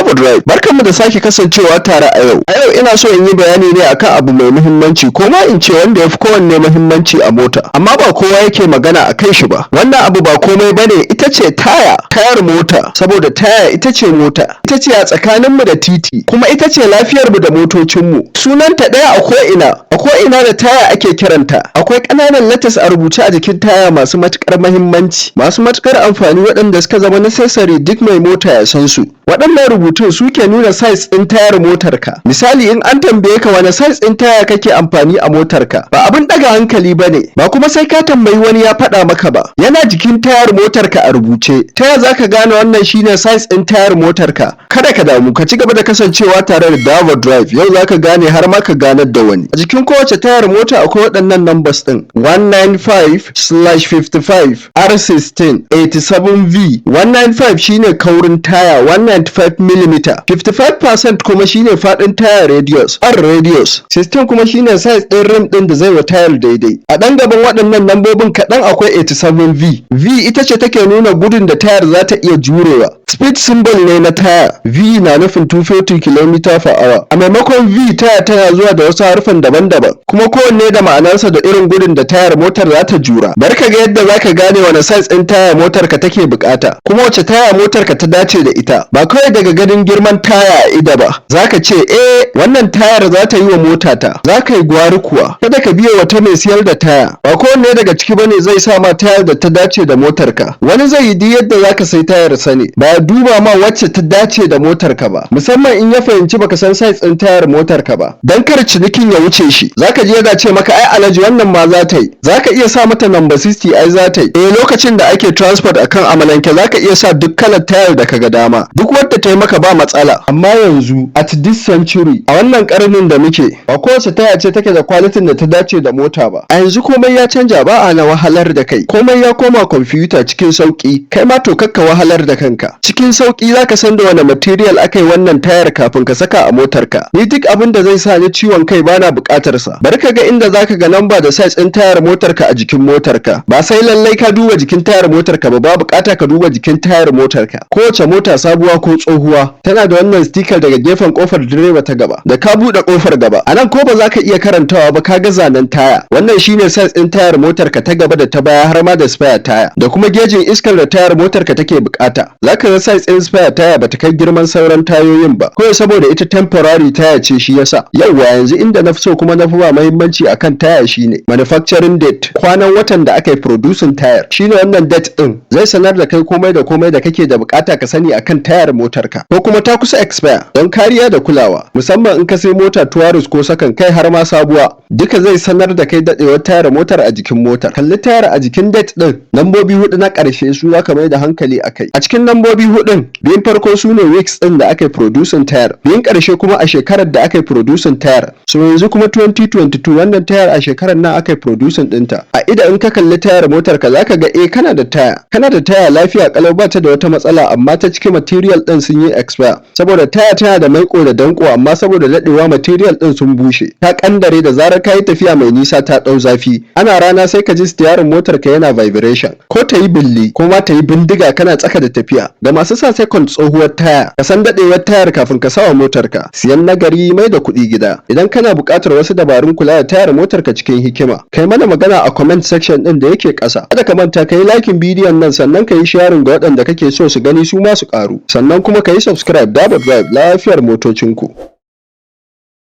Dabo Drive. Barkanmu da sake kasancewa tare a yau. A yau ina so in yi bayani ne akan abu mai muhimmanci, ko ma in ce wanda ya fi kowanne muhimmanci a mota, amma ba kowa yake magana a kan shi ba. Wannan abu ba komai bane, ita ce taya, tayar mota, saboda taya ita ce mota, ita ce a tsakaninmu da titi, kuma ita ce lafiyarmu da motocinmu. Sunanta ɗaya a ko'ina, a ko'ina da taya ake kiranta. Akwai ƙananan letters a rubuce a jikin taya masu matuƙar muhimmanci, masu matuƙar amfani, waɗanda suka zama necessary duk mai mota ya san su. Waɗannan rubutun suke nuna size ɗin tayar motarka. Misali, in an tambaye ka wane size ɗin taya kake amfani a motarka, ba abin ɗaga hankali ba ne, ba kuma sai ka tambayi wani ya faɗa maka ba. Yana jikin tayar motarka a rubuce. Ta ya za ka gane wannan shine size ɗin tayar motarka? Kada ka damu, ka ci gaba da kasancewa tare da Davo Drive. Yau za ka gane har ma ka ganar da wani. A jikin kowace tayar mota akwai waɗannan numbers ɗin: 195/55 R16 87V. 195 shine kaurin taya, 195 mm. 55% kuma shine faɗin taya radius, R radius. 16 kuma shine size ɗin rim ɗin da zai wa tayar daidai. A ɗan gaban waɗannan lambobin kaɗan akwai 87V. V ita ce take nuna gudun da tayar za ta iya jurewa. Speed symbol ne na taya. V na nufin 240 km per hour. A maimakon V, taya tana zuwa da wasu harufan daban-daban, kuma kowanne da ma'anarsa da irin gudun da tayar motar za ta jura. Bari ka ga yadda za ka gane wane size ɗin taya motar ka take bukata, kuma wace taya motar ka ta dace da ita. Ba kawai daga ganin girman taya a ido ba za ka ce, "Eh, wannan tayar za ta yi wa motata." Za ka yi gwari kuwa. Kada ka biye wata mai siyar da taya. Ba kowanne daga ciki bane zai sa ma tayar da ta dace da motar ka. Wani zai yi duk yadda za ka sai tayar sa ne, ba ya duba ma wacce ta dace da motar ka ba, musamman in ya fahimci baka san size ɗin tayar motar ka ba. Dan kar cinikin ya wuce shi, zaka ji yana ce maka, "Ai alhaji, wannan ma za ta yi, zaka iya sa mata number 60, ai za ta yi." Eh, lokacin da ake transport akan amalanke, zaka iya sa duk kalar tayar da kaga dama, duk wadda ta yi maka ba matsala. Amma yanzu, at this century, a wannan karnin da muke, ba kowace taya ce take da quality da ta dace da mota ba. A yanzu komai ya canja, ba a na wahalar da kai, komai ya koma kwamfuta cikin sauki. Kai ma to kakka wahalar da kanka. Cikin sauki zaka san da wani material aka yi wannan tayar kafin ka saka a motarka. Ni duk abin da zai sa ni ciwon kai bana buƙatar sa. Bari ka ga inda zaka ga namba da size ɗin tayar motarka a jikin motarka. Ba sai lallai ka duba jikin tayar motarka ba, ba buƙata ka duba jikin tayar motarka. Kowace mota, sabuwa ko tsohuwa, tana da wannan sticker daga gefen kofar direba ta gaba. Da ka buɗe kofar gaba, anan ko ba za ka iya karantawa ba, ka ga zanen taya. Wannan shine size ɗin tayar motarka ta gaba da ta baya, har ma da spare taya, da kuma gejin iskar da tayar motarka take bukata. Zaka ga size ɗin spare taya bata kai girman sauran tayoyin ba, kawai saboda ita temporary taya ce, shi yasa. Yauwa, yanzu inda na fi so kuma na fi ba muhimmanci akan taya shine manufacturing date, kwanan watan da aka yi producing tayar. Shine wannan date ɗin zai sanar da kai komai da komai da kake da bukata ka sani akan tayar motarka, ko kuma ta kusa expire. Don kariya da kulawa, musamman in ka sai mota tourist ko second, kai har ma sabuwa, duka zai sanar da kai dadewar tayar motar a jikin motar. Kalli tayar a jikin date din, lambobi hudu na karshe su zaka mai da hankali akai. A cikin lambobi hudun, biyun farko su ne weeks din da aka yi producing tayar, biyun karshe kuma a shekarar da aka yi producing tayar. So yanzu kuma 2022, wannan tayar a shekarar nan aka yi producing dinta. A ida in ka kalli tayar motar ka, zaka ga eh, kana da taya, kana da taya lafiya kalau, ba ta da wata matsala, amma ta cikin material din sun yi expire, saboda taya tana da maiko da danko, amma saboda dadewa material din sun bushe, ta kandare. Da zarar ka yi tafiya mai nisa, ta dau zafi, ana rana, sai ka ji stiyarin motar ka yana vibration, ko ta yi billi, ko ma ta yi bindiga kana tsaka da tafiya. Ga masu sa second tsohuwar taya, ka san dadewar tayar kafin ka sawa motar ka. Siyan nagari, mai da kuɗi gida. Idan kana buƙatar wasu dabarun kula da tayar motar ka cikin hikima, kai mana magana a comment section din da yake ƙasa. Kada ka manta ka yi liking bidiyon nan, sannan ka yi sharing ga waɗanda kake so su gani su ma su ƙaru, sannan kuma ka yi subscribe. Dabo Drive, lafiyar motocinku.